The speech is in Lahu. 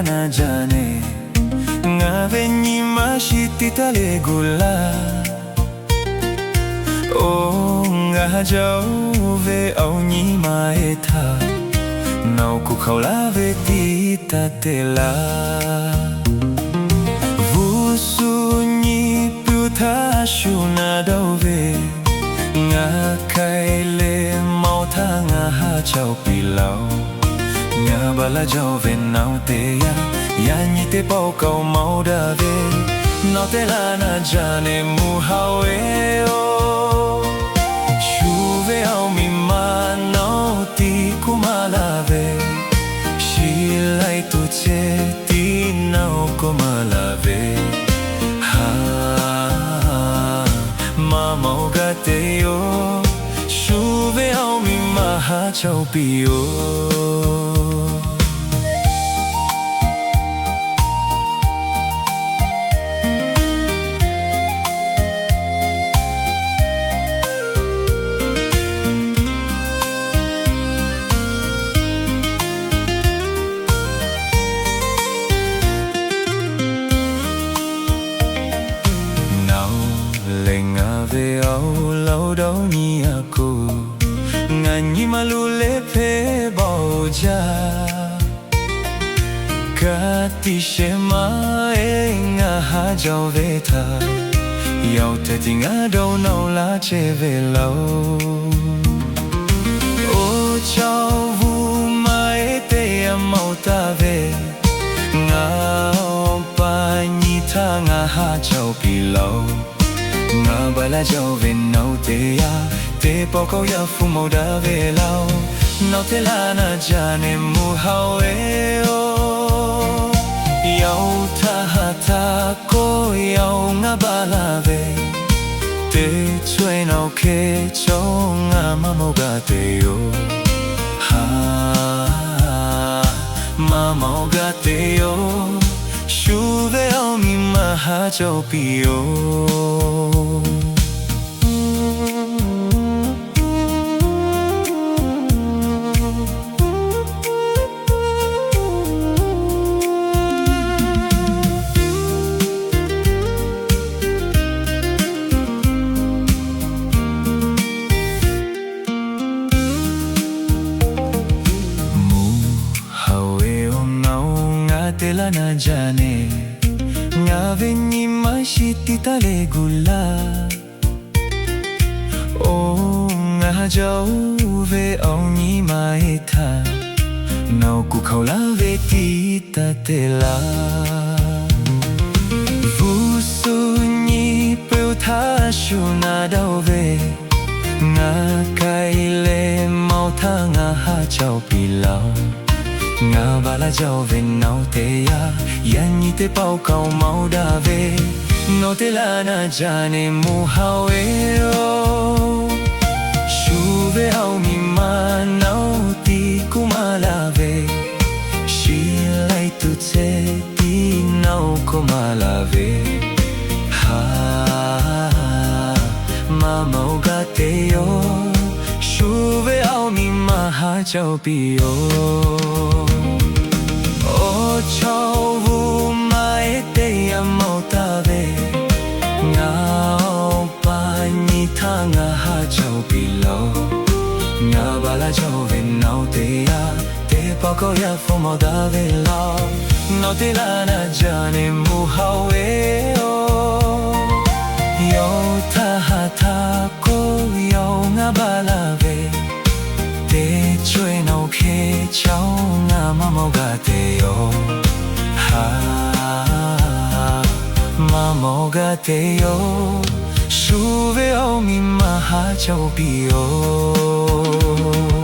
na jaˇ neˇ, ngaˬ ve nyi ma shiˍ tiˉ taˇ le gu laˇ. Oˇ, ngaˬ ha jaˇ-oˬ ve awˬ nyi ma ehˉ htaˇ, nawˬ kuˬ hk'aoˍ laˇ ve tiˉ taˇ te laˇ. G'uˇ suhˍ nyi puiˉ htaˇ shu na daˇ-oˬ ve, ngaˬ k'ai leh mawˬ htaˇ ngaˬ ha caˇ-oˬ piˇ laˇ-oˬ. Ngaˬ baˬ laˇ jaˇ-oˬ ve naoˬ teˇ yanˇ, yaꞈ nyi teˇ pawˆ k'aoˍ mawˬ daꞈ ve, nawˬ te laˇ na jaˇ neˇ mvuhˇ haoˬ ve-oˬ. Shu ve awˬ miˬ ma nawˬ tiˉ k'oˆ maˇ laˇ ve, shiˍ laiˉ tuˬ ceh tiˉ nawˬ k'oˆ maˇ laˇ ve, ha, maˇ mawˬ gaˇ te yoˬ. Shu ve awˬ miˬ ma ha caˇ-oˬ piˇ yoˬ. Nawˬ lehˬ ngaˬ ve awˬ lawn dawˇ nyi a k'o, ngaˬ nyi ma lo leh hpehꞈ bawˬ jaˇ. Ka tiꞈ shehˍ ma ehˉ ngaˬ ha jaˇ-oˬ ve htaꞈ, yaˇ-oˬ, htaiˍ tiꞈ ngaˬ dawˇ nawˬ laˇ chehˇ ve laˇ-oˬ. Oˇ chaw bvuhꞈ ma ehˉ teˇ yanˇ mawˬ taˍ ve, ngaˬ awˬ pa nyi htaˇ ngaˬ ha caˇ-oˬ piˇ laˇ-oˬ. Ngaˬ baˬ laˇ jaˇ-oˬ ve naoˬ teˇ yanˇ, teˇ pawˆ k'aoˍ yaˇ hpu mawˬ daꞈ ve laˇ-oˬ. Nawˬ te laˇ na jaˇ neˇ mvuhˇ haoˬ ve-oˬ. Yaˇ-oˬ, htaˇ ha htaˇ k'oˆ yaˇ-oˬ, ngaˬ baˬ laˇ ve, teˇ co-e nawˬ hk'e chaw ngaˬ maˇ mawˬ gaˇ te yoˬ. Ha, maˇ mawˬ gaˇ te yoˬ. Shu ve awˬ miˬ ma ha caˇ-oˬ piˇ yoˬ. Mvuhˇ haoˬ ve awˬ naoˬ ngaˬ te laˇ na jaˇ neˇ, ngaˬ ve nyi ma shiˍ tiˉ taˇ le gu laˇ. Oˇ, ngaˬ ha jaˇ-oˬ ve awˬ nyi ma ehˉ htaˇ, nawˬ kuˬ hk'aoˍ laˇ ve tiˉ taˇ te laˇ. G'uˇ suhˍ nyi puiˉ-oˬ htaˇ shu na daˇ-oˬ ve, ngaˬ k'ai leh mawˬ htaˇ ngaˬ ha caˇ-oˬ piˇ laˇ-oˬ. Ngaˬ baˬ laˇ jaˇ-oˬ ve naoˬ teˇ yanˇ, yaꞈ nyi teˇ pawˆ k'aoˍ mawˬ daꞈ ve, nawˬ te laˇ na jaˇ neˇ mvuhˇ haoˬ ve-oˬ. Shu ve awˬ miˬ ma nawˬ tiˉ k'oˆ maˇ laˇ ve, shiˍ laiˉ tuˬ ceh tiˉ nawˬ k'oˆ maˇ laˇ ve, ha, maˇ mawˬ gaˇ te yoˬ. Shu ve awˬ miˬ ma ha caˇ-oˬ piˇ yoˬ. Oˇ chaw bvuhꞈ ma ehˉ teˇ yanˇ mawˬ taˍ ve, ngaˬ awˬ pa nyi htaˇ ngaˬ ha caˇ-oˬ piˇ laˇ-oˬ. Ngaˬ baˬ laˇ jaˇ-oˬ ve naoˬ teˇ yanˇ, teˇ pawˆ k'aoˍ yaˇ hpu mawˬ daꞈ ve laˇ-oˬ. Nawˬ te laˇ na jaˇ neˇ mvuhˇ haoˬ ve-oˬ. Yaˇ-oˬ, htaˇ ha htaˇ k'oˆ yaˇ-oˬ, ngaˬ baˬ laˇ ve, teˇ co-e nawˬ hk'e chaw ngaˬ maˇ mawˬ gaˇ te yoˬ. Ha, maˇ mawˬ gaˇ te yoˬ. Shu ve awˬ miˬ ma ha caˇ-oˬ piˇ yoˬ.